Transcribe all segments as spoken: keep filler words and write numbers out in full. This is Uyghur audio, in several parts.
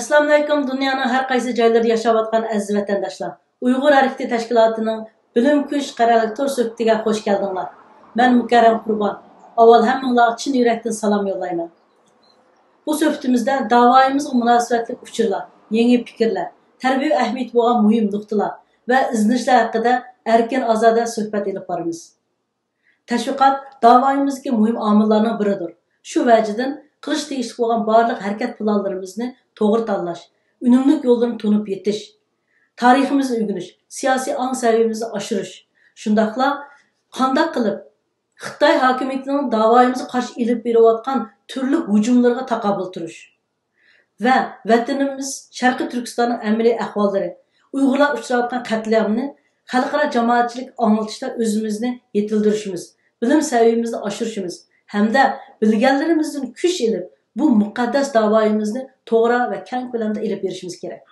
ئەسسالامۇئەلەيكۇم، دۇنيانىڭ ھەر قايسى جايلىرىدا ياشاۋاتقان ئەزىز ۋەتەنداشلار. ئۇيغۇر ھەرىكىتى تەشكىلاتىنىڭ بىلىم كۈچ قەرەللىك تور سۆھبىتىگە خوش كەلدىڭلار. مەن مۇكەررەم قۇربان. ئاۋۋال ھەممىڭلارغا چىن يۈرەكتىن سالام يوللايمەن. بۇ سۆھبىتىمىزدە داۋايىمىزغا مۇناسىۋەتلىك ئۇچۇرلار، يېڭى پىكىرلەر، تەربىيە ئەھمىيىتى بولغان مۇھىم نۇقتىلار ۋە ئىزدىنىشلەر ھەققىدە ئەركىن ئازادە سۆھبەت ئېلىپ بارىمىز. تەشۋىقات داۋايىمىزدىكى مۇھىم ئامىللارنىڭ بىرىدۇر. شۇ ۋەجىدىن، قىلىش تېگىشلىك بولغان بارلىق ھەرىكەت پىلانلىرىمىزنى توغرا تاللاش، ئۈنۈملۈك يوللىرىنى تونۇپ يېتىش، تارىخىمىزنى ئۆگىنىش، سىياسىي ئاڭ سەۋىيەمىزنى ئاشۇرۇش، شۇنداقلا قانداق قىلىپ خىتاي ھاكىمىيىتىنىڭ داۋايىمىزغا قارشى ئېلىپ بېرىۋاتقان تۈرلۈك ھۇجۇملىرىغا تاقابىل تۇرۇش ۋە ۋەتىنىمىز شەرقىي تۈركىستاننىڭ ئەمەلىي ئەھۋاللىرى، ئۇيغۇرلار ئۇچراۋاتقان قەتلىئامنى خەلقئارا جامائەتچىلىككە ئاڭلىتىشتا ئۆزىمىزنى يېتىلدۈرۈشىمىز، بىلىم سەۋىيەمىزنى ئاشۇرۇشىمىز ھەمدە بىلگەنلىرىمىزدىن كۈچ ئېلىپ، بۇ مۇقەددەس داۋايىمىزنى توغرا ۋە كەڭ كۆلەمدە ئېلىپ بېرىشىمىز كېرەك.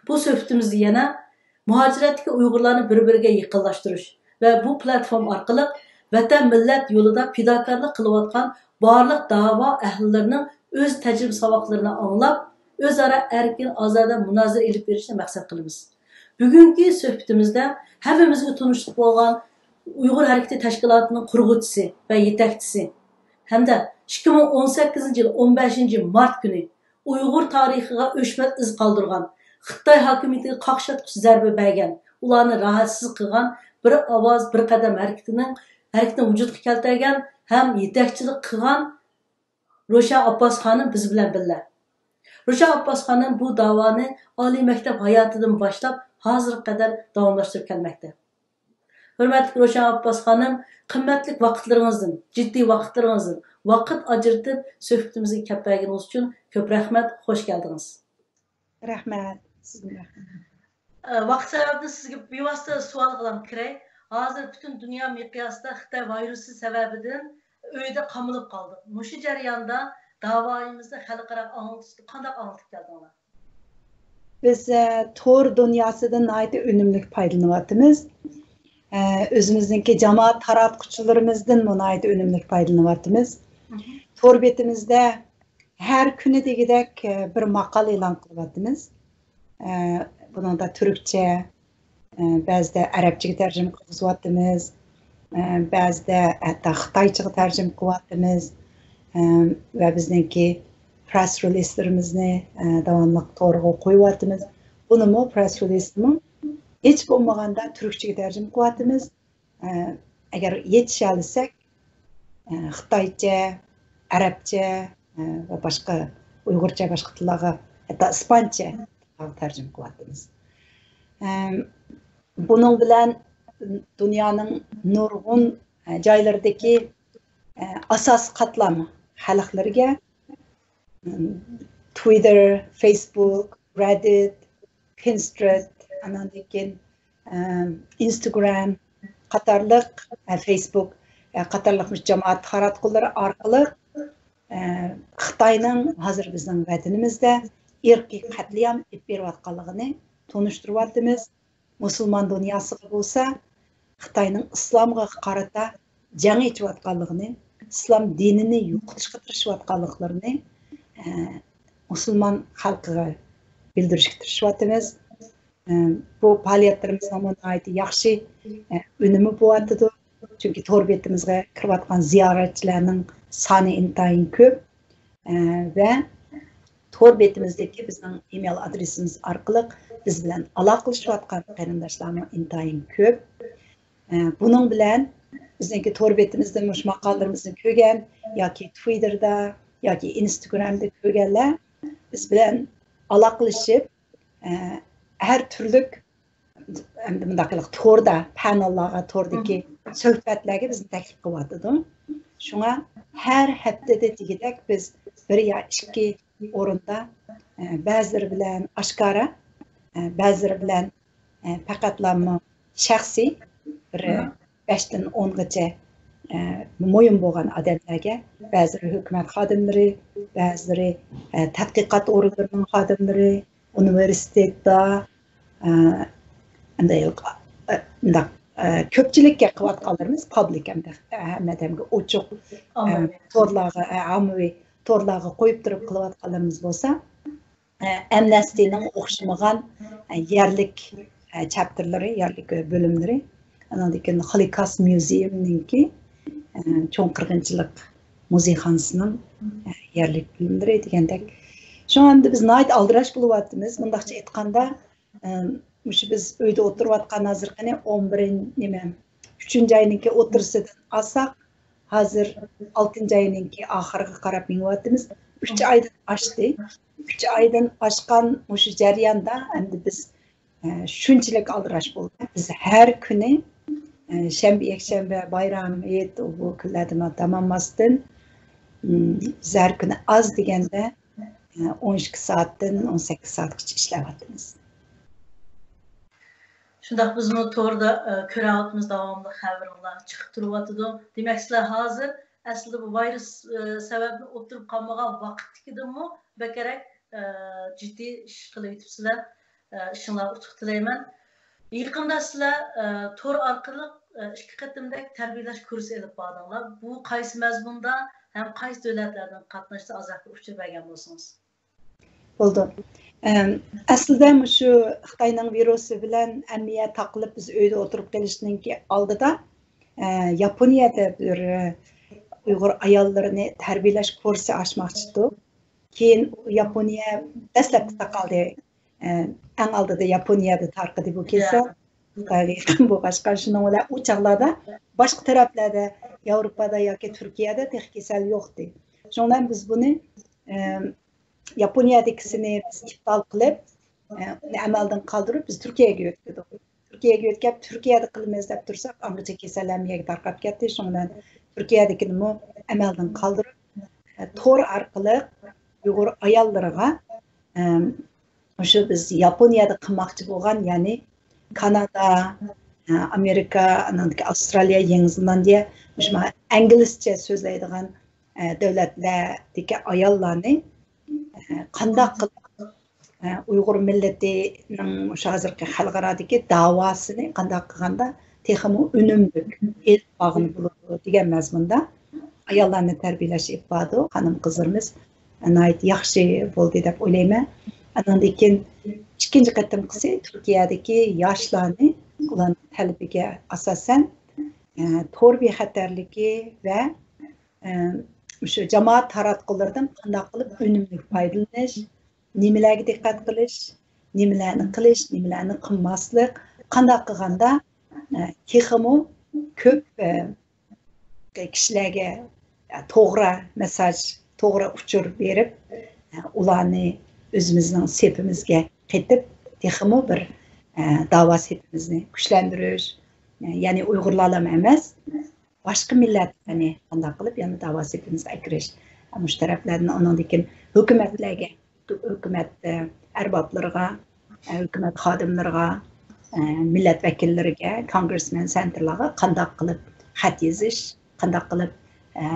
بۇ سۆھبىتىمىزدە يەنە مۇھاجىرەتتىكى ئۇيغۇرلارنى بىر-بىرىگە يېقىنلاشتۇرۇش ۋە بۇ پلاتفورما ئارقىلىق ۋەتەن، مىللەت يولىدا پىداكارلىق قىلىۋاتقان بارلىق داۋا ئەھلىلىرىنىڭ ئۆز تەجرىبە ساۋاقلىرىنى ئاڭلاپ، ئۆزئارا ئەركىن، ئازادە مۇنازىرە ئېلىپ بېرىشنى مەقسەت قىلىمىز. بۈگۈنكى سۆھبىتىمىزدە ھەممىمىزگە تونۇشلۇق بولغان ئۇيغۇر ھەرىكىتى تەشكىلاتىنىڭ قۇرغۇچىسى ۋە يېتەكچىسى ھەمدە ئىككى مىڭ ئون سەككىزىنچى يىل ئون بەشىنچى مارت كۈنى ئۇيغۇر تارىخىغا ئۆچمەس ئىز قالدۇرغان، خىتاي ھاكىمىيىتىگە قاقشاتقۇچ زەربە بەرگەن، ئۇلارنى راھەتسىز قىلغان بىر ئاۋاز، بىر قەدەم ھەرىكىتىنىڭ، ھەرىكىتىنى ۋۇجۇدقا كەلتۈرگەن ھەم يېتەكچىلىك قىلغان روشەن ئابباس خانىم بىز بىلەن بىللە. روشەن ئابباس خانىم بۇ داۋانى ئالىي مەكتەپ ھاياتىدىن باشلاپ ھازىرغا قەدەر داۋاملاشتۇرۇپ كەلمەكتە. ھۆرمەتلىك روشەن ئابباس خانىم، قىممەتلىك ۋاقىتلىرىڭىزدىن، جىددىي ۋاقىتلىرىڭىزدىن ۋاقىت ئاجرىتىپ سۆھبىتىمىزگە كەپ بەرگىنىڭىز ئۈچۈن كۆپ رەھمەت، خوش كەلدىڭىز. رەھمەت، سىزگە رەھمەت. ئە، ۋاقىت سەۋەبىدىن سىزگە بىۋاسىتە سوئال قىلام كىرەي. ھازىر پۈتۈن دۇنيا مىقياسىدا خىتاي ۋىرۇسى سەۋەبىدىن ئۆيدە قامىلىپ قالدۇق. مۇشۇ جەرياندا داۋايىمىزنى خەلقئارا ئاڭلىتىشتا قانداق ئاڭلىتىپ كەلدىڭلار؟ بىز، ئە، تور دۇنياسىدىن ناھايىتى ئۈنۈملۈك پايدىلىنىۋاتىمىز. ئە، ئۆزىمىزنىڭكى جامائەت تاراتقۇچىلىرىمىزدىنمۇ ناھايىتى ئۈنۈملۈك پايدىلىنىۋاتىمىز. مهم. تور بېتىمىزدە ھەر كۈنى دېگۈدەك، ئە، بىر ماقالە ئېلان قىلىۋاتىمىز. ئە، بۇنىڭدا تۈركچە، ئە، بەزىدە ئەرەبچىگە تەرجىمە قىلغۇزۇۋاتىمىز. ئە، بەزىدە ھەتتا خىتايچىغا تەرجىمە قىلىۋاتىمىز. ئە، ۋە بىزنىڭكى پرېس رېلىزلىرىمىزنى، ئە، داۋاملىق تورغا قويۇۋاتىمىز. بۇنىمۇ، پرېس رېلىزنىمۇ ھېچ بولمىغاندا تۈركچىگە تەرجىمە قىلىۋاتىمىز. ئە، ئەگەر يېتىشەلىسەك، ئە، خىتايچە، ئەرەبچە، ئە، ۋە باشقا ئۇيغۇرچە باشقا تىللارغا، ھەتتا ئىسپانچە تىللارغا تەرجىمە قىلىۋاتىمىز. ئە، بۇنىڭ بىلەن دۇنيانىڭ نۇرغۇن، ئە، جايلىرىدىكى، ئە، ئاساسىي قاتلام خەلقلىرىگە، ئىم، تۋىتتېر، فېيسبۇك، رېددىت، پىنتېرېست، ئاناندىن كېيىن، ئىم، ئىنستاگرام قاتارلىق، ئە، فېيسبۇك، ئە، قاتارلىق مۇشۇ جامائەت تاراتقۇلىرى ئارقىلىق، ئە، خىتاينىڭ ھازىر بىزنىڭ ۋەتىنىمىزدە ئىرقىي قەتلىئام ئېلىپ بېرىۋاتقانلىقىنى تونۇشتۇرۇۋاتىمىز. مۇسۇلمان دۇنياسىغا بولسا خىتاينىڭ ئىسلامغا قارىتا جەڭ ئېچىۋاتقانلىقىنى، ئىسلام دىنىنى يوقىتىشقا تىرىشىۋاتقانلىقلىرىنى، ئە، مۇسۇلمان خەلقىگە بىلدۈرۈشكە تىرىشىۋاتىمىز. ئە، بۇ پائالىيەتلىرىمىزنىڭمۇ ناھايىتى ياخشى، ئە، ئۈنۈمى بولۇۋاتىدۇ. چۈنكى تور بېتىمىزگە كىرىۋاتقان زىيارەتچىلەرنىڭ سانى ئىنتايىن كۆپ. ئە، ۋە تور بېتىمىزدىكى بىزنىڭ ئىمېيل ئادرېسىمىز ئارقىلىق بىز بىلەن ئالاقىلىشىۋاتقان قېرىنداشلارمۇ ئىنتايىن كۆپ. ئە، بۇنىڭ بىلەن بىزنىڭكى تور بېتىمىزدىن مۇشۇ ماقالىلىرىمىزنى كۆرگەن ياكى تۋىتتېردا ياكى ئىنستاگرامدا كۆرگەنلەر بىز بىلەن ئالاقىلىشىپ، ئە، ھەر تۈرلۈك ئەمدى مۇنداق قىلىق، توردا، پانېللارغا، توردىكى سۆھبەتلەرگە بىزنى تەكلىپ قىلىۋاتىدۇ. شۇڭا ھەر ھەپتىدە دېگۈدەك بىز بىر يا ئىككى ئورۇندا، ئە، بەزىلىرى بىلەن ئاشكارا، ئە، بەزىلىرى بىلەن، ئە، پەقەتلامۇ شەخسىي بىر بەشتىن ئونغىچە، ئە، مۇھىم بولغان ئادەملەرگە، بەزىلىرى ھۆكۈمەت خادىملىرى، بەزىلىرى، ئە، تەتقىقات ئورۇنلىرىنىڭ خادىملىرى، ئۇنىۋېرسىتېتتا، ئە، ئەمدى، ئە، مۇنداق، ئە، كۆپچىلىككە قىلىۋاتقانلىرىمىز پابلىك ئەمدى، ئە، ھەممە ئادەمگە ئوچۇق، ئە، ئاممىۋى. تورلارغا، ئە، ئاممىۋى تورلارغا قويۇپ تۇرۇپ قىلىۋاتقانلىرىمىز بولسا، ئە، ئەمنەستىنىڭ ئوخشىمىغان، ئە، يەرلىك، ئە، چاپتېرلىرى، يەرلىك بۆلۈملىرى، ئانىڭدىن كېيىن خىلىكاس مۇزېيىمنىڭكى، ئە، چوڭ قىرغىنچىلىق مۇزېيخانىسىنىڭ، ئە، يەرلىك بۆلۈملىرى دېگەندەك. شۇڭا ئەمدى بىز ناھايىتى ئالدىراش بولۇۋاتىمىز. مۇنداقچە ئېيتقاندا، ئە، مۇشۇ بىز ئۆيدە ئولتۇرۇۋاتقان ھازىرقىنى ئون بىرىنچى، نېمە، ئۈچىنچى ئاينىڭكى ئوتتۇرىسىدىن ئالساق، ھازىر ئالتىنچى ئاينىڭكى ئاخىرىغا قاراپ مېڭىۋاتىمىز. ئۈچ ئايدىن ئاشتى. ئۈچ ئايدىن ئاشقان مۇشۇ جەرياندا ئەمدى بىز، ئە، شۇنچىلىك ئالدىراش بولدۇق. بىز ھەر كۈنى، ئە، شەنبە، يەكشەنبە، بايرام، ھېيت، بۇ كۈنلەردە دام ئالماستىن، ئىم، بىز ھەر كۈنى ئاز دېگەندە، ئە، ئون ئىككى سائەتتىن ئون سەككىز سائەتكىچە ئىشلەۋاتىمىز. شۇنداق، بىزمۇ توردا، ئە، كۆرۈۋاتىمىز، داۋاملىق خەۋىرىڭلار چىقىپ تۇرۇۋاتىدۇ. دېمەك، سىلەر ھازىر ئەسلىدە بۇ ۋىرۇس، ئە، سەۋەبىدىن ئولتۇرۇپ قالمىغان ۋاقىتتىكىدىنمۇ بەكرەك، ئە، جىددىي ئىش قىلىۋېتىپسىلەر. ئە، ئىشىڭلارغا ئۇتۇق تىلەيمەن. يېقىندا سىلەر، ئە، تور ئارقىلىق، ئە، ئىككى قېتىمدەك تەربىيەلەش كۇرسى ئېلىپ باردىڭلار. بۇ قايسى مەزمۇندا ھەم قايسى دۆلەتلەردىن قاتناشتى، ئازراق بىر ئۇچۇر بەرگەن بولسىڭىز. بولدى. ئەم، ئەسلىدە مۇشۇ خىتاينىڭ ۋىرۇسى بىلەن ھەممە يەر تاقىلىپ، بىز ئۆيدە ئولتۇرۇپ قېلىشنىڭكى ئالدىدا، ئە، ياپونىيەدە بىر، ئە، ئۇيغۇر ئاياللىرىنى تەربىيەلەش كۇرسى ئاچماقچى ئىدۇق. كېيىن ياپونىيە دەسلەپتە تاقالدى. ئە، ئەڭ ئالدىدا ياپونىيەدە تارقىدى بۇ كېسەل. خىتايغا يېقىن بولغاچقا، شۇنىڭ بىلەن ئۇ چاغلاردا باشقا تەرەپلەردە، ياۋروپادا ياكى تۈركىيەدە تېخى كېسەل يوقتى. شۇنىڭ بىلەن بىز بۇنى، ئە، ياپونىيەدىكىسىنى بىز ئىپتال قىلىپ، ئە، ئۇنى ئەمەلدىن قالدۇرۇپ، بىز تۈركىيەگە يۆتكىدۇق. تۈركىيەگە يۆتكەپ، تۈركىيەدە قىلىمىز دەپ تۇرساق، ئاڭغىچە كېسەل ھەممە يەرگە تارقاپ كەتتى. شۇنىڭ بىلەن تۈركىيەدىكىنىمۇ ئەمەلدىن قالدۇرۇپ، ئە، تور ئارقىلىق ئۇيغۇر ئاياللىرىغا، ئە، مۇشۇ بىز ياپونىيەدە قىلماقچى بولغان، يەنى كانادا، ئە، ئامېرىكا، ئانىڭدىكى ئاۋسترالىيە، يېڭى زېلاندىيە، مۇشۇ ئىنگلىزچە سۆزلەيدىغان، ئە، دۆلەتلەردىكى ئاياللارنى، ئە، قانداق قىلىپ، ئە، ئۇيغۇر مىللىتىنىڭ مۇشۇ ھازىرقى خەلقئارادىكى داۋاسىنى قانداق قىلغاندا تېخىمۇ ئۈنۈملۈك ئېلىپ بارغىلى بولىدۇ دېگەن مەزمۇندا ئاياللارنى تەربىيەلەش ئېلىپ بارىدۇ. خانىم قىزلىرىمىز ناھايىتى ياخشى بولدى دەپ ئويلايمەن. ئاندىن كېيىن ئىككىنچى قېتىمقىسى تۈركىيەدىكى ياشلارنى، ئۇلارنىڭ تەلىپىگە ئاساسەن، ئە، تور بىخەتەرلىكى ۋە، ئە، مۇشۇ جامائەت تاراتقۇلىرىدىن قانداق قىلىپ ئۈنۈملۈك پايدىلىنىش، نېمىلەرگە دىققەت قىلىش، نېمىلەرنى قىلىش، نېمىلەرنى قىلماسلىق، قانداق قىلغاندا، ئە، تېخىمۇ كۆپ، ئە، كىشىلەرگە، ئە، توغرا مېساج، توغرا ئۇچۇر بېرىپ، ئە، ئۇلارنى ئۆزىمىزنىڭ سېپىمىزگە قېتىپ، تېخىمۇ بىر، ئە، داۋا سېپىمىزنى كۈچلەندۈرۈش، ئە، يەنى ئۇيغۇرلارلا ئەمەس، باشقا مىللەتلەرنى قانداق قىلىپ يەنە داۋا سېپىمىزغا ئەكىرىش، مۇشۇ تەرەپلەردىن، ئانىڭدىن كېيىن ھۆكۈمەتلەرگە، ھۆكۈمەت، ئە، ئەربابلىرىغا، ئە، ھۆكۈمەت خادىملىرىغا، ئە، مىللەت ۋەكىللىرىگە، كونگرېسمېن سېناتورلارغا قانداق قىلىپ خەت يېزىش، قانداق قىلىپ، ئە،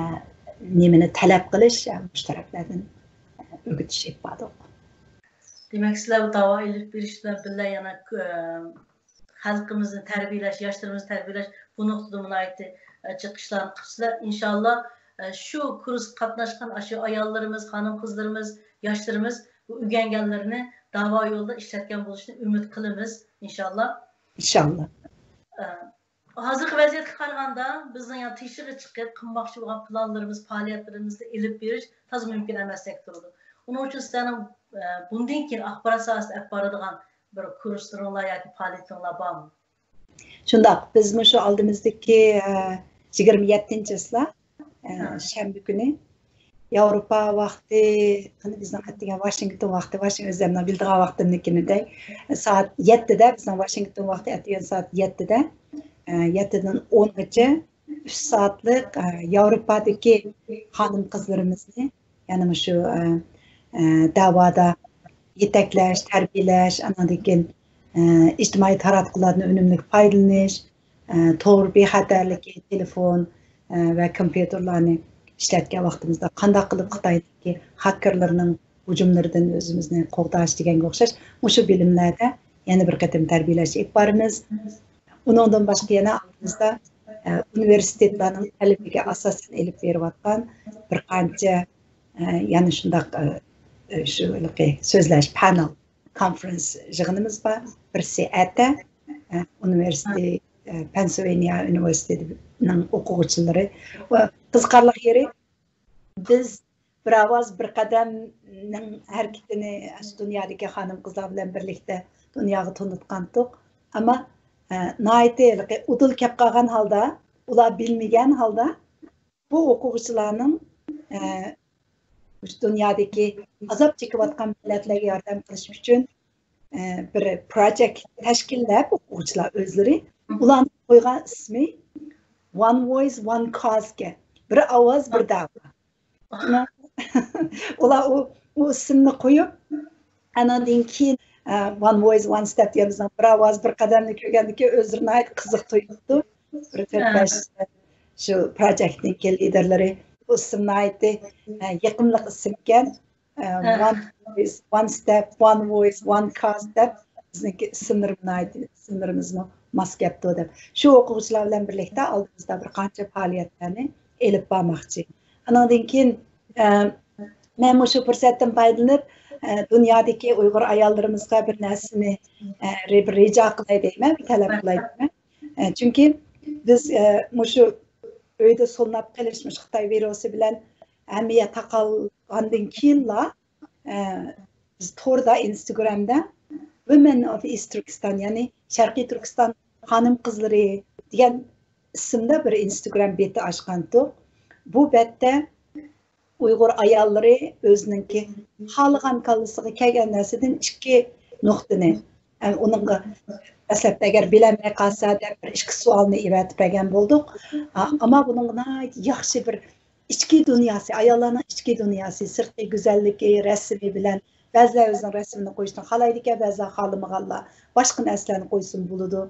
نېمىنى تەلەپ قىلىش، ئە، مۇشۇ تەرەپلەردىن، ئە، ئۆگىتىش ئېلىپ باردۇق. دېمەك، سىلەر بۇ داۋا ئېلىپ بېرىش بىلەن بىللە يەنە، ئە، خەلقىمىزنى تەربىيەلەش، ياشلىرىمىزنى تەربىيەلەش، بۇ نۇقتىدا ناھايىتى، ئە، جىق ئىشلارنى قىپسىلەر. ئىنشاللا، ئە، شۇ كۇرسقا قاتناشقان ئاشۇ ئاياللىرىمىز، خانىم-قىزلىرىمىز، ياشلىرىمىز بۇ ئۆگەنگەنلىرىنى داۋا يولىدا ئىشلەتكەن بولۇشىنى ئۈمىد قىلىمىز، ئىنشاللا. ئىنشاللا. ئە، ھازىرقى ۋەزىيەتكە قارىغاندا، بىزنىڭ يەنە تىشىغا چىقىپ قىلماقچى بولغان پىلانلىرىمىز، پائالىيەتلىرىمىزنى ئېلىپ بېرىش تازا مۇمكىن ئەمەستەك تۇرىدۇ. ئۇنىڭ ئۈچۈن سىلەرنىڭ، ئە، بۇندىن كېيىن ئاخبارات ساھەسىدە ئېلىپ بارىدىغان بىر كۇرسلىرىڭلار ياكى پائالىيىتىڭلار بارمۇ؟ شۇنداق، بىز مۇشۇ ئالدىمىزدىكى، ئە، يىگىرمە يەتتىنچى چىسلا، ئە، ھە. شەنبە كۈنى ياۋروپا ۋاقتى، قېنى بىزنىڭ ئەتىگەن ۋاشىنگتون ۋاقتى، ۋاشىنگ-، ئۆزلەرنىڭ بىلىدىغان ۋاقتىمنىكىنى دەي. سائەت يەتتىدە، بىزنىڭ ۋاشىنگتون ۋاقتى ئەتىگەن سائەت يەتتىدە، ئە، يەتتىدىن ئونغىچە ئۈچ سائەتلىك، ئە، ياۋروپادىكى خانىم-قىزلىرىمىزنى، يەنى مۇشۇ، ئە، ئە، داۋادا يېتەكلەش، تەربىيەلەش، ئاناندىن كېيىن، ئە، ئىجتىمائىي تاراتقۇلاردىن ئۈنۈملۈك پايدىلىنىش، ئە، تور بىخەتەرلىكى، تېلېفون، ئە، ۋە كومپيۇتېرلارنى ئىشلەتكەن ۋاقتىمىزدا قانداق قىلىپ خىتايدىكى خاككېرلارنىڭ ھۇجۇملىرىدىن ئۆزىمىزنى قوغداش دېگەنگە ئوخشاش مۇشۇ بىلىملەردە يەنە بىر قېتىم تەربىيەلەش ئېلىپ بارىمىز. ئۇنىڭدىن باشقا يەنە ئالدىمىزدا، ئە، ئۇنىۋېرسىتېتلارنىڭ تەلىپىگە ئاساسەن ئېلىپ بېرىۋاتقان بىر قانچە، ئە، يەنە شۇنداق، ئە، شۇ ھېلىقى سۆزلەش، پانېل كونفرېنس يىغىنىمىز بار. بىرسى ئەتە، ئە، ئۇنىۋېرسىتېت، ئە، پېنسىلۋانىيە ئۇنىۋېرسىتېتىنىڭ ئوقۇغۇچىلىرى. ۋە قىزىقارلىق يېرى، بىز بىر ئاۋاز بىر قەدەمنىڭ ھەرىكىتىنى ئاشۇ دۇنيادىكى خانىم قىزلار بىلەن بىرلىكتە دۇنياغا تونۇتقانتۇق. ئەمما، ئە، ناھايىتى ھېلىقى ئۇدۇل كەپ قالغان ھالدا، ئۇلار بىلمىگەن ھالدا بۇ ئوقۇغۇچىلارنىڭ، ئە، مۇشۇ دۇنيادىكى ئازاب چېكىۋاتقان مىللەتلەرگە ياردەم قىلىش ئۈچۈن، ئە، بىر پروجېكت تەشكىللەپ، ئوقۇغۇچىلار ئۆزلىرى، ئۇلارنىڭ قويغان ئىسمى One Voice، One Cause ئىكەن. بىر ئاۋاز، بىر دەۋا. ئۇلار ئۇ، ئۇ ئىسىمنى قويۇپ، ئاناندىن كېيىن، ئە، One Voice، One Step دېگەن بىزنىڭ بىر ئاۋاز، بىر قەدەمنى كۆرگەندىن كېيىن ئۆزلىرى ناھايىتى قىزىق تۇيۇپتۇ. بىر تۆت، بەش شۇ پروجېكتنىڭكى لىدېرلىرى، بۇ ئىسىم ناھايىتى، ئە، يېقىملىق ئىسىمكەن. ئە، One Voice، One Step، One Voice، One Cause دەپ بىزنىڭكى ئىسىملىرىمىز ناھايىتى، ئىسىملىرىمىزمۇ ماس كەپتۇ دەپ. شۇ ئوقۇغۇچىلار بىلەن بىرلىكتە ئالدىمىزدا بىر قانچە پائالىيەتلەرنى ئېلىپ بارماقچى. ئانىڭدىن كېيىن، ئە، مەن مۇشۇ پۇرسەتتىن پايدىلىنىپ، ئە، دۇنيادىكى ئۇيغۇر ئاياللىرىمىزغا بىر نەرسىنى، ئە، رى-، بىر رىجا قىلاي دەيمەن، بىر تەلەپ قىلاي دەيمەن. ئە، چۈنكى بىز، ئە، مۇشۇ ئۆيدە سولناپ قېلىش، مۇشۇ خىتاي ۋىرۇسى بىلەن ھەممە يەر تاقالغاندىن كېيىنلا، ئە، بىز توردا، ئىنستاگرامدا Women of East Turkestan، يەنى شەرقىي تۈركىستان خانىم قىزلىرى دېگەن ئىسىمدا بىر ئىنستاگرام بېتى ئاچقانتۇق. بۇ بەتتە ئۇيغۇر ئاياللىرى ئۆزىنىڭكى خالىغان كاللىسىغا كەلگەن نەرسىدىن ئىككى نۇقتىنى، ئە، ئۇنىڭغا دەسلەپتە ئەگەر بىلەلمەي قالسا دەپ بىر ئىككى سوئالنى ئېۋەتىپ بەرگەن بولدۇق. ئا-، ئەمما بۇنىڭغا ناھايىتى ياخشى بىر ئىچكى دۇنياسى، ئاياللارنىڭ ئىچكى دۇنياسى، سىرتقى گۈزەللىكى، رەسىمى بىلەن، بەزىلەر ئۆزىنىڭ رەسىمىنى قويۇشنى خالايدىكەن، بەزىلەر خالىمىغانلار باشقا نەرسىلەرنى قويسىمۇ بولىدۇ.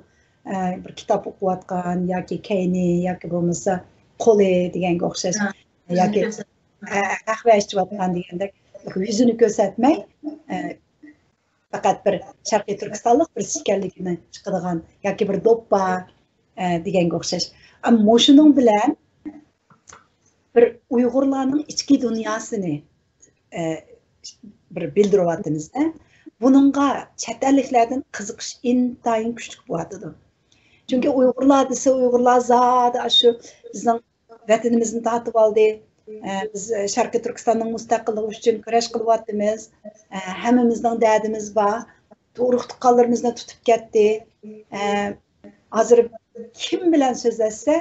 ئە، بىر كىتاب ئوقۇۋاتقان ياكى كەينى ياكى بولمىسا قولى دېگەنگە ئوخشاش، ھە، ياكى، يۈزىنى كۆرسەتمەي. ھە، قەھۋە ئىچىۋاتقان دېگەندەك يۈزىنى كۆرسەتمەي، ئە، پەقەت بىر شەرقىي تۈركىستانلىق بىرسى ئىكەنلىكىنى چىقىدىغان ياكى بىر دوپپا، ئە، دېگەنگە ئوخشاش. ئەمما مۇشۇنىڭ بىلەن بىر ئۇيغۇرلارنىڭ ئىچكى دۇنياسىنى، ئە، بىر بىلدۈرۈۋاتىمىز-دە. بۇنىڭغا چەت ئەللىكلەردىن قىزىقىش ئىنتايىن كۈچلۈك بولۇۋاتىدۇ. چۈنكى ئۇيغۇرلار دېسە، ئۇيغۇرلار زادى ئاشۇ بىزنىڭ ۋەتىنىمىزنى تارتىۋالدى. ئە، بىز، ئە، شەرقىي تۈركىستاننىڭ مۇستەقىللىقى ئۈچۈن كۈرەش قىلىۋاتىمىز. ئە، ھەممىمىزنىڭ دەردىمىز بار. ئۇرۇق-تۇغقانلىرىمىزنى تۇتۇپ كەتتى. ئە، ھازىر كىم بىلەن سۆزلەشسە،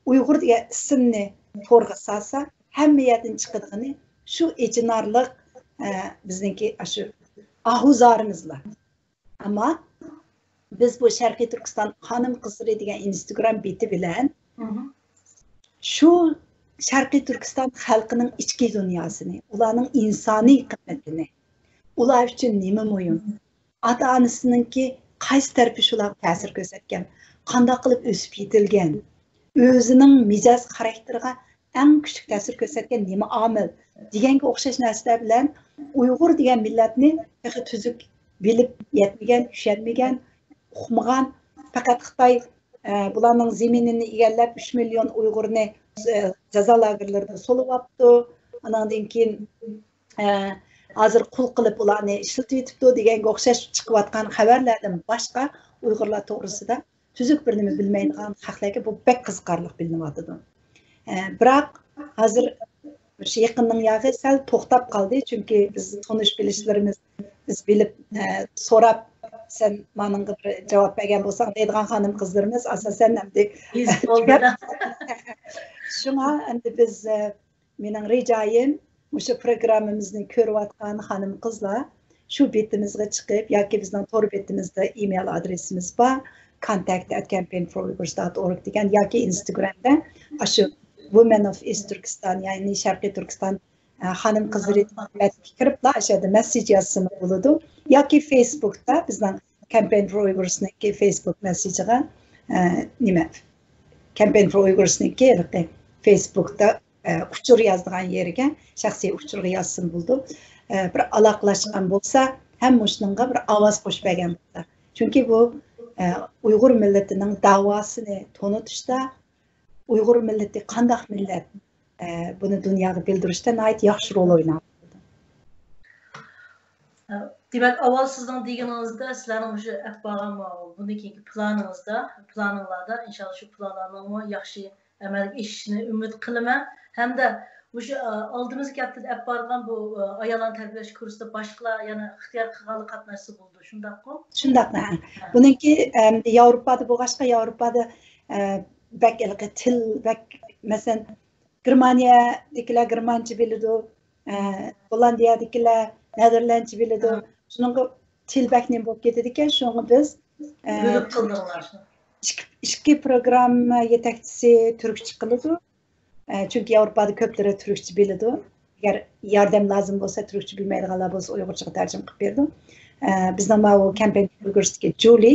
ئۇيغۇر دېگەن ئىسىمنى تورغا سالسا، ھەممە يەردىن چىقىدىغىنى شۇ ئېچىنارلىق، ئە، بىزنىڭكى ئاشۇ ئاھۇزارىمىزلا. ئەمما بىز بۇ شەرقىي تۈركىستان خانىم قىزلىرى دېگەن ئىنستاگرام بېتى بىلەن شۇ شەرقىي تۈركىستان خەلقىنىڭ ئىچكى دۇنياسىنى، ئۇلارنىڭ ئىنسانىي قىممىتىنى، ئۇلار ئۈچۈن نېمە مۇھىم، ئاتا-ئانىسىنىڭكى قايسى تەرىپى شۇلارغا تەسىر كۆرسەتكەن، قانداق قىلىپ ئۆسۈپ يېتىلگەن، ئۆزىنىڭ مىجەز خاراكتېرىغا ئەڭ كۈچلۈك تەسىر كۆرسەتكەن نېمە ئامىل دېگەنگە ئوخشاش نەرسىلەر بىلەن ئۇيغۇر دېگەن مىللەتنى تېخى تۈزۈك بىلىپ يەتمىگەن، چۈشەنمىگەن، ئۇقمىغان، پەقەت خىتاي، ئە، بۇلارنىڭ زېمىنىنى ئىگىلەپ، ئۈچ مىليون ئۇيغۇرنى، ئە، جازا لاگېرلىرىدا سولىۋاپتۇ. ئاناندىن كېيىن، ئە، ھازىر قۇل قىلىپ ئۇلارنى ئىشلىتىۋېتىپتۇ دېگەنگە ئوخشاش چىقىۋاتقان خەۋەرلەردىن باشقا ئۇيغۇرلار توغرىسىدا تۈزۈك بىر نېمە بىلمەيدىغان خەقلەرگە بۇ بەك قىزىقارلىق بىلىنىۋاتىدۇ. ئە، بىراق ھازىر شۇ يېقىننىڭ ياغى سەل توختاپ قالدى، چۈنكى بىز تونۇش بىلىشلىرىمىز، بىز بىلىپ، ئە، سوراپ، سەن مانىڭغا بىر جاۋاب بەرگەن بولساڭ دەيدىغان خانىم قىزلىرىمىز ئاساسەن ئەمدى. شۇڭا ئەمدى بىز، ئە، مېنىڭ رىجايىم، مۇشۇ پروگراممىمىزنى كۆرۈۋاتقان خانىم قىزلار شۇ بېتىمىزگە چىقىپ ياكى بىزنىڭ تور بېتىمىزدە ئىمېيل ئادرېسىمىز بار، contact at campaign for uyghurs dot org دېگەن، ياكى ئىنستاگرامدا ئاشۇ Women of East Turkestan، يەنى شەرقىي تۈركىستان، ئە، خانىم قىزلىرى بەتكە كىرىپلا ئاشۇ يەردە مەسسىج يازسىمۇ بولىدۇ. ياكى فېيسبۇكتا بىزنىڭ Campaign for Uyghurs نىڭكى فېيسبۇك مەسسىجىغا، ئە، نېمە، Campaign for Uyghurs نىڭكى ھېلىقى فېيسبۇكتا، ئە، ئۇچۇر يازىدىغان يېرىگە، شەخسىي ئۇچۇرغا يازسىمۇ بولىدۇ. ئە، بىر ئالاقىلاشقان بولسا ھەم مۇشۇنىڭغا بىر ئاۋاز قوشۇپ بەرگەن بولسا. چۈنكى بۇ، ئە، ئۇيغۇر مىللىتىنىڭ داۋاسىنى تونۇتۇشتا، ئۇيغۇر مىللىتى قانداق مىللەت، ئە، بۇنى دۇنياغا بىلدۈرۈشتە ناھايىتى ياخشى رول ئويناپ. دېمەك، ئاۋۋال سىزنىڭ دېگىنىڭىزدە، سىلەرنىڭ مۇشۇ ئەپ بارغان بۇندىن كېيىنكى پىلانىڭىزدا، پىلانىڭلاردا، ئىنشاللا شۇ پىلانلارنىڭمۇ ياخشى ئەمەلگە ئېشىشىنى ئۈمىد قىلىمەن. ھەمدە مۇشۇ، ئە، ئالدىمىزدىكى ھەپتىدە ئەپ بارغان بۇ، ئە، ئاياللارنى تەربىيەلەش كۇرسىدا باشقىلار يەنە ئىختىيار قىلغانلار قاتناشسا بولىدۇ، شۇنداققۇ؟ شۇنداق، ھە. بۇنىڭكى، ئەمدى ياۋروپادا بولغاچقا، ياۋروپادا، ئە، بەك ھېلىقى تىل، بەك، مەسىلەن، گېرمانىيەدىكىلەر گېرمانچە بىلىدۇ، ئە، گوللاندىيەدىكىلەر نېدېرلاندچە بىلىدۇ. ھە. شۇنىڭغا تىل بەك نېمە بولۇپ كېتىدىكەن، شۇڭا بىز، ئە، بۆلۈپ قىلدىڭلار. ئىككى، ئىككى پروگرامما يېتەكچىسى تۈركچە قىلىدۇ. ئە، چۈنكى ياۋروپادا كۆپلىرى تۈركچە بىلىدۇ. ئەگەر ياردەم لازىم بولسا، تۈركچە بىلمەيدىغانلار بولسا، ئۇيغۇرچىغا تەرجىمە قىلىپ بېرىدۇ. ئە، بىزنىڭ ماۋۇ كەمپىن كۆرگۈزۈشتىكى جۇلى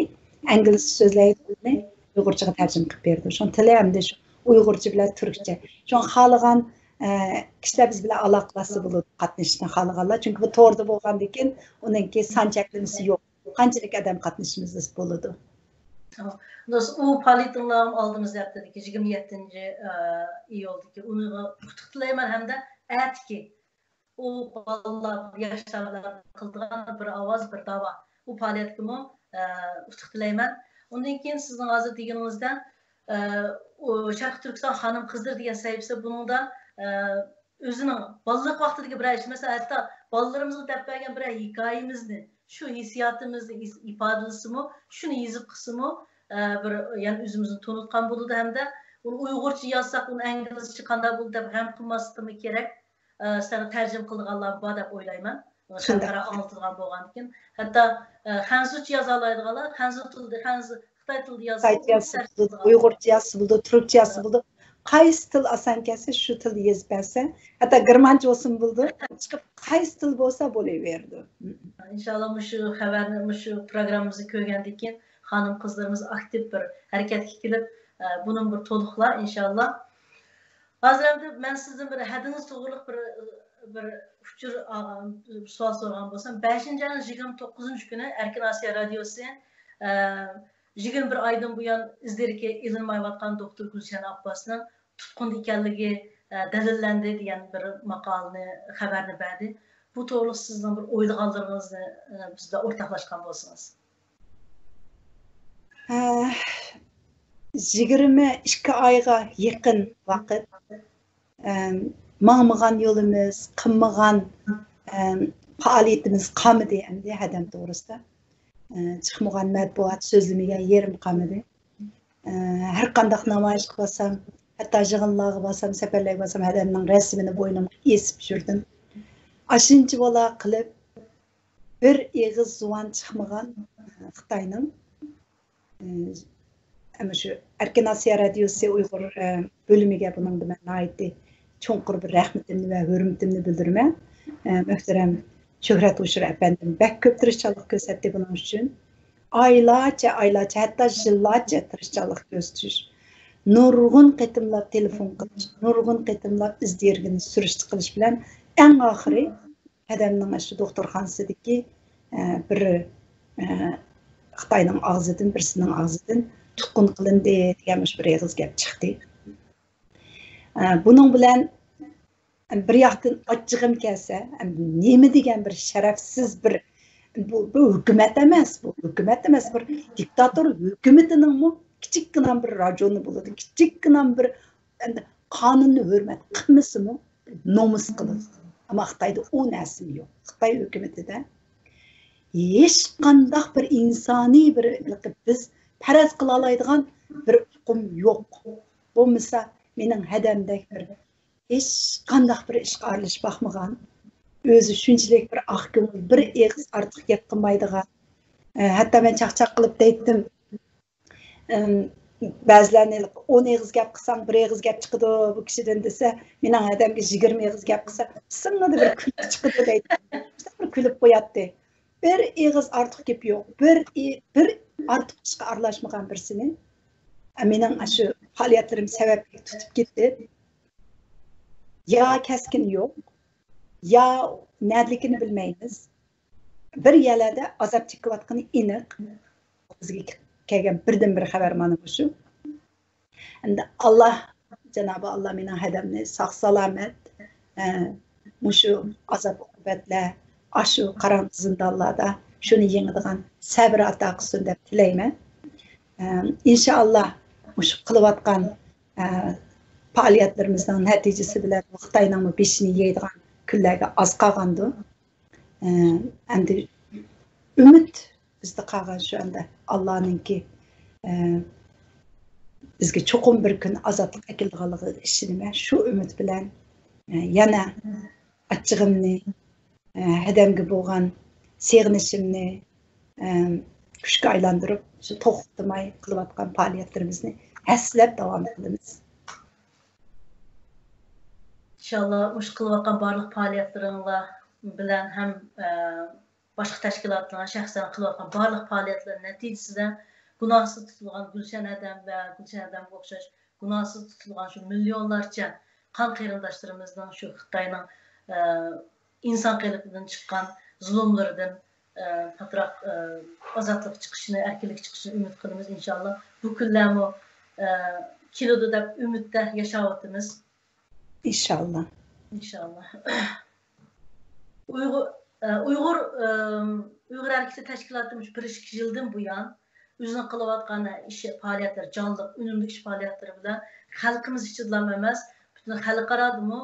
ئىنگلىزچە سۆزلەيدۇ، ئۇنى ئۇيغۇرچىغا تەرجىمە قىلىپ بېرىدۇ. شۇنىڭ تىلى ھەمدە شۇ ئۇيغۇرچە بىلەن تۈركچە. شۇڭا خالىغان، ئە، كىشىلەر بىز بىلەن ئالاقىلاشسا بولىدۇ، قاتنىشىشنى خالىغانلار. چۈنكى بۇ توردا بولغاندىكىن، ئۇنىڭكى سان چەكلىمىسى يوق. قانچىلىك ئادەم قاتنىشىمىز بولىدۇ. دوست، ئۇ پائالىيىتىڭلار ئالدىمىزدا ھەپتىدىكى يىگىرمە يەتتىنچى، ئە، ئىيۇلدىكى، ئۇنىڭغا ئۇتۇق تىلەيمەن ھەمدە ئەتىكى ئۇ بالىلار، ياشلار بىلەن قىلىدىغان بىر ئاۋاز، بىر داۋا. ئۇ پائالىيەتكىمۇ، ئە، ئۇتۇق تىلەيمەن. ئۇندىن كېيىن سىزنىڭ ھازىر دېگىنىڭىزدە، ئە، ئۇ شەرقىي تۈركىستان خانىم قىزلىرى دېگەن سەھىپىسى بۇنىڭدا، ئە، ئۆزىنىڭ بالىلىق ۋاقتىدىكى بىرەر ئىش، مەسىلەن، ھەتتا بالىلىرىمىزغا دەپ بەرگەن بىرەر ھېكايىمىزنى، شۇ ھېسسىياتىمىزنى ئىز-، ئىپادىلىسىمۇ، شۇنى يېزىپ قىلسىمۇ، ئە، بىر، يەنى ئۆزىمىزنى تونۇتقان بولىدۇ ھەمدە ئۇنى ئۇيغۇرچە يازساق، ئۇنى ئىنگلىزچە قانداق بولىدۇ دەپ غەم قىلماسلىقىمۇ كېرەك. ئە، سىلەرنى تەرجىمە قىلىدىغانلار بار دەپ ئويلايمەن. شۇنداق. خەلقئارا ئاڭلىتىدىغان بولغاندىكىن. ھەتتا، ئە، خەنزۇچە يازالايدىغانلار، خەنزۇ تىلىدا، خەنزۇ، خىتاي تىلىدا يازسا، خىتايچە يازسا بولىدۇ، ئۇيغۇرچە يازسا بولىدۇ، تۈركچە يازسا بولىدۇ. قايسى تىل ئاسان كەلسە، شۇ تىلدا يېزىپ بەرسە، ھەتتا گېرمانچە بولسىمۇ بولىدۇ. چىقىپ قايسى تىل بولسا بولۇۋېرىدۇ. ئىنشاللا مۇشۇ خەۋەرنى، مۇشۇ پروگراممىمىزنى كۆرگەندىن كېيىن خانىم قىزلىرىمىز ئاكتىپ بىر ھەرىكەتكە كېلىپ، ئە، بۇنىمۇ بىر تولۇقلار ئىنشاللا. ھازىر ئەمدى مەن سىزدىن بىر ھەدىڭىز توغرىلىق بىر، بىر ئۇچۇر ئالغان، بىر سوئال سورىغان بولسام، بەشىنچى ئاينىڭ يىگىرمە توققۇزىنچى كۈنى ئەركىن ئاسىيا رادىيوسى، ئە، يىگىرمە بىر ئايدىن بۇيان ئىزلىرىكى ئېلىنمايۋاتقان دوكتور گۈلشەن ئابباسنىڭ تۇتقۇندا ئىكەنلىكى، ئە، دەلىللەندى دېگەن بىر ماقالىنى، خەۋەرنى بەردى. بۇ توغرىلىق سىزنىڭ بىر ئويلىغانلىرىڭىزنى، ئە، بىز بىلەن ئورتاقلاشقان بولسىڭىز. ئە، يىگىرمە ئىككى ئايغا يېقىن ۋاقىت، ئە، ماڭمىغان يولىمىز، قىلمىغان، ئە، پائالىيىتىمىز قالمىدى ئەمدى ھەدەم توغرىسىدا. ئە، چىقمىغان مەتبۇئات، سۆزلىمىگەن يېرىم قالمىدى. ئە، ھەر قانداق نامايىشقا بارسام، ھەتتا يىغىنلارغا بارسام، سەپەرلەرگە بارسام، ھەدەمنىڭ رەسىمىنى بوينۇمغا ئېسىپ يۈردۈم. ئاشۇنچىۋالا قىلىپ، بىر ئېغىز زۇۋان چىقمىغان، ئە، خىتاينىڭ، ئە، ئەمما شۇ ئەركىن ئاسىيا رادىيوسى ئۇيغۇر، ئە، بۆلۈمىگە بۇنىڭدا مەن ناھايىتى چوڭقۇر بىر رەھمىتىمنى ۋە ھۆرمىتىمنى بىلدۈرىمەن. ئە، مۆھتەرەم شۆھرەت ھوشۇر ئەپەندىم بەك كۆپ تىرىشچانلىق كۆرسەتتى بۇنىڭ ئۈچۈن. ئايلارچە، ئايلارچە، ھەتتا يىللارچە تىرىشچانلىق كۆرسىتىش، نۇرغۇن قېتىملاپ تېلېفون قىلىش، نۇرغۇن قېتىملاپ ئىز دېرىكىنى سۈرۈشتە قىلىش بىلەن ئەڭ ئاخىرى ھەدەمنىڭ ئاشۇ دوختۇرخانىسىدىكى، ئە، بىر، ئە، خىتاينىڭ ئاغزىدىن، بىرسىنىڭ ئاغزىدىن تۇتقۇن قىلىندى دېگەن مۇشۇ بىر ئېغىز گەپ چىقتى. ئە، بۇنىڭ بىلەن بىر ياقتىن ئاچچىقىم كەلسە، نېمە دېگەن بىر شەرەپسىز بىر، بۇ، بۇ ھۆكۈمەت ئەمەس، بۇ ھۆكۈمەت ئەمەس، بىر دىكتاتور ھۆكۈمىتىنىڭمۇ كىچىككىنە بىر راجونى بولىدۇ، كىچىككىنە بىر، ئەمدى قانۇننى ھۆرمەت قىلمىسىمۇ نومۇس قىلىدۇ. ئەمما خىتايدا ئۇ نەرسىمۇ يوق. خىتاي ھۆكۈمىتىدە ھېچقانداق بىر ئىنسانىي بىر، بىز پەرەز قىلالايدىغان بىر ئۇقۇم يوق. بولمىسا مېنىڭ ھەدەمدەك بىر ھېچقانداق بىر ئىشقا ئارىلىشىپ باقمىغان، ئۆزى شۇنچىلىك بىر ئاق كۆڭۈل، بىر ئېغىز ئارتۇق گەپ قىلمايدىغان، ئە، ھەتتا مەن چاقچاق قىلىپ دەيتتىم، ئىم، بەزىلەرنى ئون ئېغىز گەپ قىلساڭ، بىر ئېغىز گەپ چىقىدۇ بۇ كىشىدىن دېسە، مېنىڭ ھەدەمگە يىگىرمە ئېغىز گەپ قىلسا، سىڭىدە بىر كۈلكە چىقىدۇ دەيتتىم. بىر كۈلۈپ قوياتتى. بىر ئېغىز ئارتۇق گېپى يوق. بىر ئى-، بىر ئارتۇق ئىشقا ئارىلاشمىغان بىرسىنى، ئە، مېنىڭ ئاشۇ پائالىيەتلىرىم سەۋەبلىك تۇتۇپ كېتىپ، يا كەسكىنى يوق، يا نەدىلىكىنى بىلمەيمىز. بىر يەرلەردە ئازاب چېكىۋاتقىنى ئېنىق. بىزگە كەلگەن بىردىنبىر خەۋەر مانا مۇشۇ. ئەمدى ئاللا، جانابى ئاللا مېنىڭ ھەدەمنى ساق-سالامەت، ئە، مۇشۇ ئازاب-ئوقۇبەتلەر، ئاشۇ قاراڭغۇ زىندانلاردا شۇنى يېڭىدىغان سەۋر ئاتا قىلسۇن دەپ تىلەيمەن. ئىنشائاللا، مۇشۇ قىلىۋاتقان پائالىيەتلىرىمىزنىڭ نەتىجىسى بىلەن خىتاينىڭمۇ بېشىنى يەيدىغان كۈنلەرگە ئاز قالغاندۇ. ئەمدى ئۈمىد بىزدە قالغان شۇ ئەمدى ئاللانىڭكى بىزگە چوقۇم بىر كۈن ئازادلىق ئەكېلىدىغانلىقىغا ئىشىنىمەن. شۇ ئۈمىد بىلەن يەنە ئاچچىقىمنى، ھەدەمگە بولغان سېغىنىشىمنى كۈچكە ئايلاندۇرۇپ، شۇ توختىماي قىلىۋاتقان پائالىيەتلىرىمىزنى ھەسسىلەپ داۋام قىلىمىز. ئىنشاللا، مۇشۇ قىلىۋاتقان بارلىق پائالىيەتلىرىڭلار بىلەن ھەم باشقا تەشكىلاتلار شەخسەن قىلىۋاتقان بارلىق پائالىيەتلەر نەتىجىسىدە گۇناھسىز تۇتۇلغان گۈلشەن ھەدەم ۋە گۈلشەن ھەدەمگە ئوخشاش گۇناھسىز تۇتۇلغان شۇ مىليونلارچە قان قېرىنداشلىرىمىزنىڭ شۇ خىتاينىڭ ئىنسان قېلىپىدىن چىققان زۇلۇملىرىدىن پاتراق ئازادلىققا چىقىشىنى، ئەركىنلىككە چىقىشىنى ئۈمىد قىلىمىز، ئىنشاللا. بۇ كۈنلەرمۇ كېلىدۇ دەپ ئۈمىدتە ياشاۋاتىمىز. ئىنشاللا. ئىنشاللا. ئۇيغۇر ئۇيغۇر ئۇيغۇر ھەرىكىتى تەشكىلاتى مۇشۇ بىر ئىككى يىلدىن بۇيان ئۆزىنىڭ قىلىۋاتقان ئىش پائالىيەتلىرى، جانلىق، ئۈنۈملۈك ئىش پائالىيەتلىرى بىلەن خەلقىمىز ئىچىدىلا ئەمەس، پۈتۈن خەلقئارادىمۇ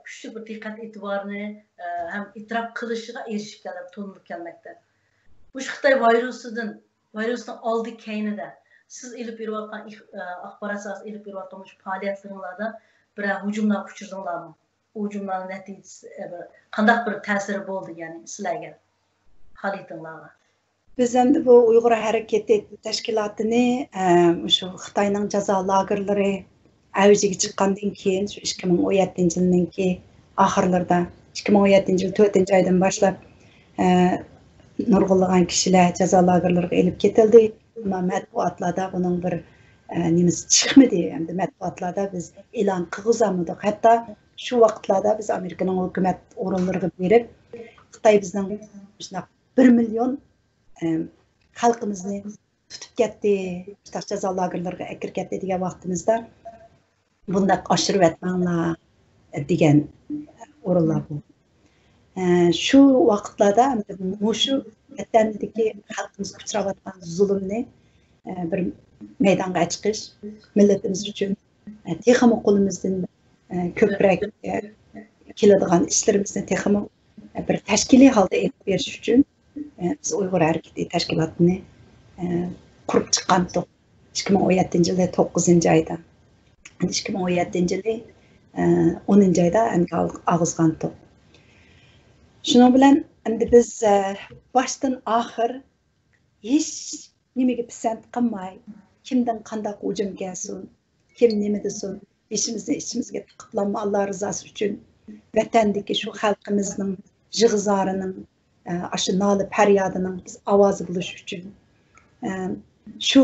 كۈچلۈك بىر دىققەت ئېتىبارنى ھەم ئېتىراپ قىلىشىغا ئېرىشىپ كەلدى، تونۇلۇپ كەلمەكتە. مۇشۇ خىتاي ۋىرۇسىدىن، ۋىرۇسنىڭ ئالدى كەينىدە سىز ئېلىپ بېرىۋاتقان ئىخ-، ئاخبارات ساھەسىدە ئېلىپ بېرىۋاتقان مۇشۇ پائالىيەتلىرىڭلاردا بىرەر ھۇجۇملارغا ئۇچرىدىڭلارمۇ؟ ھۇجۇملارنىڭ نەتىجىسى، بىر قانداق بىر تەسىرى بولدى، يەنى سىلەرگە، پائالىيىتىڭلارغا؟ بىز ئەمدى بۇ ئۇيغۇر ھەرىكىتى تەشكىلاتىنى، ئە، مۇشۇ خىتاينىڭ جازا لاگېرلىرى ئەۋجىگە چىققاندىن كېيىن، شۇ ئىككى مىڭ ئون يەتتىنچى يىلنىڭكى ئاخىرلىرىدا، ئىككى مىڭ ئون يەتتىنچى يىل تۆتىنچى ئايدىن باشلاپ، ئە، نۇرغۇنلىغان كىشىلەر جازا لاگېرلىرىغا ئېلىپ كېتىلدى. ئەمما مەتبۇئاتلاردا بۇنىڭ بىر، ئە، نېمىسى چىقمىدى. ئەمدى مەتبۇئاتلاردا بىز ئېلان قىلغۇزالمىدۇق. ھەتتا شۇ ۋاقىتلاردا بىز ئامېرىكىنىڭ ھۆكۈمەت ئورۇنلىرىغا بېرىپ، خىتاي بىزنىڭ مۇشۇنداق بىر مىليون، ئە، خەلقىمىزنى تۇتۇپ كەتتى، مۇشۇنداق جازا لاگېرلىرىغا ئەكىرىپ كەتتى دېگەن ۋاقتىمىزدا، بۇنداق ئاشۇرۇۋەتمەڭلار دېگەن ئورۇنلار بۇ. ئە، شۇ ۋاقىتلاردا مۇشۇ ۋەتەندىكى خەلقىمىزگە ئۇچراۋاتقان زۇلۇمنى، ئە، بىر مەيدانغا چىقىش، مىللىتىمىز ئۈچۈن، ئە، تېخىمۇ قولىمىزدىن، ئە، كۆپرەك، ئە، كېلىدىغان ئىشلىرىمىزنى تېخىمۇ، ئە، بىر تەشكىلىي ھالدا ئېلىپ بېرىش ئۈچۈن، ئە، بىز ئۇيغۇر ھەرىكىتى تەشكىلاتىنى، ئە، قۇرۇپ چىققانتۇق. ئىككى مىڭ ئون يەتتىنچى يىلى توققۇزىنچى ئايدا. ئىككى مىڭ ئون يەتتىنچى يىلى، ئە، ئونىنچى ئايدا ئەنگە ئاغ-، ئاغىزغانتۇق. شۇنىڭ بىلەن ئەمدى بىز، ئە، باشتىن ئاخىر ھېچ نېمىگە پىسەنت قىلماي، كىمدىن قانداق ھۇجۇم كەلسۇن، كىم نېمە دېسۇن، بېشىمىزنى ئىچىمىزگە تىقىپلاممۇ، ئاللا رىزاسى ئۈچۈن ۋەتەندىكى شۇ خەلقىمىزنىڭ يىغا-زارىنىڭ، ئە، ئاشۇ نالە-پەريادىنىڭ بىز ئاۋازى بولۇش ئۈچۈن، ئە، شۇ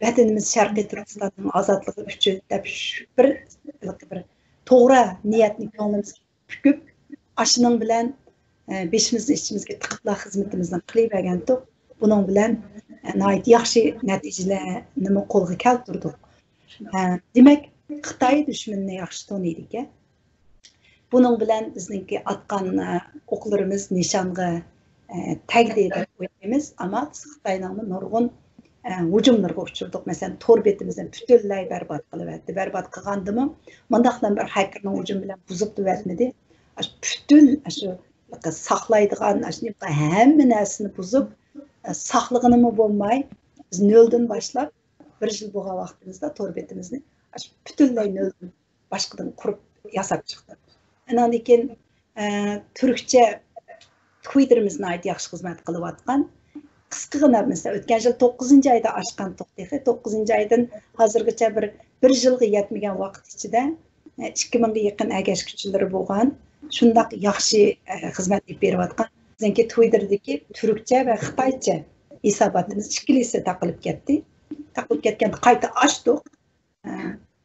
ۋەتىنىمىز شەرقىي تۈركىستاننىڭ ئازادلىقى ئۈچۈن دەپ شۇ بىر، بىر توغرا نىيەتنى كۆڭلىمىزگە پۈكۈپ، ئاشۇنىڭ بىلەن، ئە، بېشىمىزنى ئىچىمىزگە تىقىپلا خىزمىتىمىزنى قىلىۋەرگەنتۇق. بۇنىڭ بىلەن، ئە، ناھايىتى ياخشى نەتىجىلەرنىمۇ قولغا كەلتۈردۇق. ئە، دېمەك، خىتاي دۈشمىنىنى ياخشى تونۇيدىكەن. بۇنىڭ بىلەن بىزنىڭكى ئاتقان، ئە، ئوقلىرىمىز نىشانغا، ئە، تەگدى دەپ ئويلايمىز. ئەمما بىز خىتاينىڭمۇ نۇرغۇن، ئە، ھۇجۇملىرىغا ئۇچرىدۇق. مەسىلەن، تور بېتىمىزنى پۈتۈنلەي بەربات قىلىۋەتتى. بەربات قىلغاندىمۇ مۇنداقلا بىر خەككېرنىڭ ھۇجۇمى بىلەن بۇزۇپ تۇرۇۋەتمىدى. ئاشۇ پۈتۈن، ئاشۇ ساقلايدىغان، ئاشۇ ھەممە نەرسىنى بۇزۇپ، ئە، ساقلىغىنىمۇ بولماي، بىز نۆلدىن باشلاپ، بىر يىل بولغان ۋاقتىمىزدا تور بېتىمىزنى ئاشۇ پۈتۈنلەي نۆلدىن باشقىدىن قۇرۇپ ياساپ چىقتۇق. ئاندىن كېيىن، ئە، تۈركچە تۋىتتېرىمىز ناھايىتى ياخشى خىزمەت قىلىۋاتقان. قىسقىغىنا، مەسىلەن، ئۆتكەن يىل توققۇزىنچى ئايدا ئاچقانتۇق تېخى. توققۇزىنچى ئايدىن ھازىرغىچە بىر، بىر يىلغا يەتمىگەن ۋاقىت ئىچىدە، ئە، ئىككى مىڭغا يېقىن ئەگەشكۈچىلىرى بولغان. شۇنداق ياخشى، ئە، خىزمەت ئېلىپ بېرىۋاتقان. بىزنىڭكى تۋىتتېردىكى تۈركچە ۋە خىتايچە ھېساباتىمىز ئىككىلىسى تاقىلىپ كەتتى. تاقىلىپ كەتكەندە قايتا ئاچتۇق.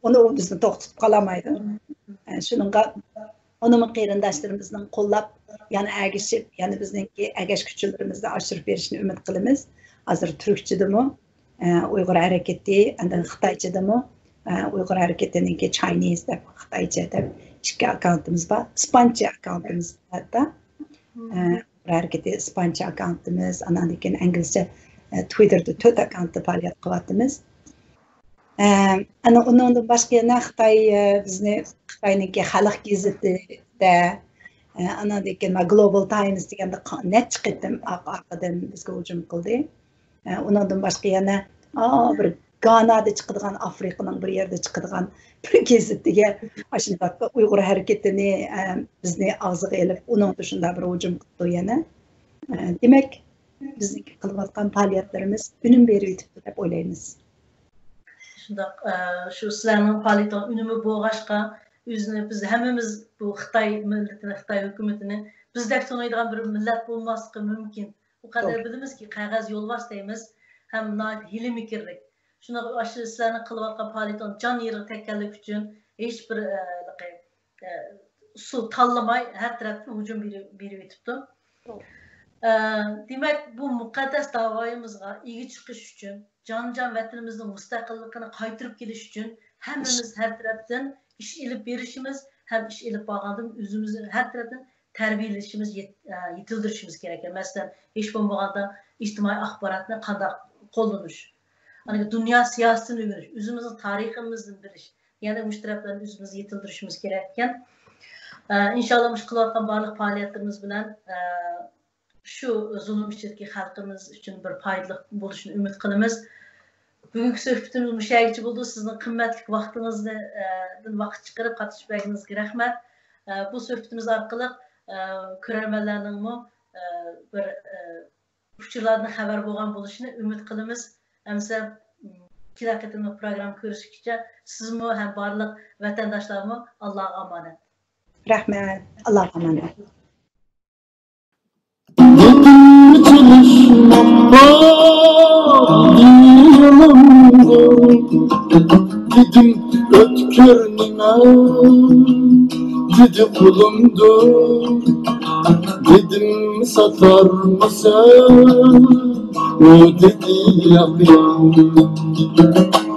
ئۇنى ئۇ بىزنى توختىتىپ قالالمايدۇ. شۇنىڭغا ئۇنىمۇ قېرىنداشلىرىمىزنىڭ قوللاپ، يەنە ئەگىشىپ، يەنە بىزنىڭكى ئەگەشكۈچىلىرىمىزنى ئاشۇرۇپ بېرىشىنى ئۈمىد قىلىمىز. ھازىر تۈركچىدىمۇ، ئۇيغۇر ھەرىكىتى، ئاندىن خىتايچىدىمۇ، ئۇيغۇر ھەرىكىتىنىڭكى چاينىز دەپ، خىتايچە دەپ ئىككى ئاككاونتىمىز بار. ئىسپانچە ئاككاونتىمىز ھەتتا. ئە، بىر ھەرىكىتى ئىسپانچە ئاككاونتىمىز، ئاناندىن كېيىن ئىنگلىزچە، ئە، تىۋىتتېردا تۆت ئاككاونتتا پائالىيەت قىلىۋاتىمىز. ئە، ئەنە ئۇنىڭدىن باشقا يەنە خىتاي، ئە، بىزنى خىتاينىڭكى خەلق گېزىتىدە، ئە، ئاناندىن كېيىن ما گلوبال تايمز دېگەندە قا-، نەچچە قېتىم ئارقا-ئارقىدىن بىزگە ھۇجۇم قىلدى. ئە، ئۇنىڭدىن باشقا يەنە، ئا، بىر گانادا چىقىدىغان، ئافرىقىنىڭ بىر يېرىدە چىقىدىغان بىر گېزىتىگە ئاشۇنداق ئۇيغۇر ھەرىكىتىنى، ئە، بىزنى ئاغزىغا ئېلىپ، ئۇنىڭدا شۇنداق بىر ھۇجۇم قىپتۇ يەنە. ئە، دېمەك، بىزنىڭكى قىلىۋاتقان پائالىيەتلىرىمىز ئۈنۈم بېرىۋېتىپتۇ دەپ ئويلايمىز. شۇنداق، ئە، شۇ سىلەرنىڭ پائالىيىتىڭىز ئۈنۈمى بولغاچقا، ئۆزىنى بىز ھەممىمىز بۇ خىتاي مىللىتىنى، خىتاي ھۆكۈمىتىنى بىزدەك تونۇيدىغان بىر مىللەت بولماسلىقى مۇمكىن. ئۇ قەدەر توغرا. بىلىمىزكى، قەغەز يولۋاس دەيمىز. ھەم ناھايىتى ھىيلە-مىكىرلىك. شۇنداق ئاشۇ سىلەرنىڭ قىلىۋاتقان پائالىيىتىڭىز جان يېرىغا تەگكەنلىكى ئۈچۈن ھېچبىر، ئە، ئە، ئۇسۇل تاللىماي ھەر تەرەپتىن ھۇجۇم بېرىپ، بېرىۋېتىپتۇ. ئە، دېمەك، بۇ مۇقەددەس داۋايىمىزغا ئىگە چىقىش ئۈچۈن، جان-جان ۋەتىنىمىزنىڭ مۇستەقىللىقىنى قايتۇرۇپ كېلىش ئۈچۈن ھەممىمىز ھەر تەرەپتىن ئىش ئېلىپ بېرىشىمىز ھەم ئىش ئېلىپ بارغاندىن ئۆزىمىزنى ھەر تەرەپتىن تەربىيەلىشىمىز، يېت-، ئە، يېتىلدۈرۈشىمىز كېرەك. مەسىلەن، ھېچ بولمىغاندا ئىجتىمائىي ئاخباراتنى قانداق قوللىنىش، ئاندىن دۇنيا سىياسىتىنى ئۆگىنىش، ئۆزىمىزنىڭ تارىخىمىزنى بىلىش، يەنە مۇشۇ تەرەپلەرنى ئۆزىمىز يېتىلدۈرۈشىمىز كېرەك ئىكەن. ئە، ئىنشاللا مۇشۇ قىلىۋاتقان بارلىق پائالىيەتلىرىمىز بىلەن، ئە، شۇ زۇلۇم ئىچىدىكى خەلقىمىز ئۈچۈن بىر پايدىلىق بولۇشىنى ئۈمىد قىلىمىز. بۈگۈنكى سۆھبىتىمىز مۇشۇ يەرگىچە بولىدۇ. سىزنىڭ قىممەتلىك ۋاقتىڭىزنى، ئە، دىن ۋاقىت چىقىرىپ قاتنىشىپ بەرگىنىڭىزگە رەھمەت. ئە، بۇ سۆھبىتىمىز ئارقىلىق، ئە، كۆرەرمەنلەرنىڭمۇ، ئە، بىر، ئە، ئۇچۇرلاردىن خەۋەر بولغان بولۇشىنى ئۈمىد قىلىمىز. ئەمىسە، م، كېلەر قېتىملىق پروگرامما كۆرۈشكىچە سىزمۇ ھەم بارلىق ۋەتەنداشلارمۇ ئاللاغا ئامانەت. رەھمەت. ئاللاغا ئامانەت. دېدىم چېلىشماقتا يولۇمدۇر، دېدىم ئۆتكۈر نېمە، دېدى قولۇمدۇر، دېدىم ساتارمىسەن، ئۇ دېدى ياق ياق.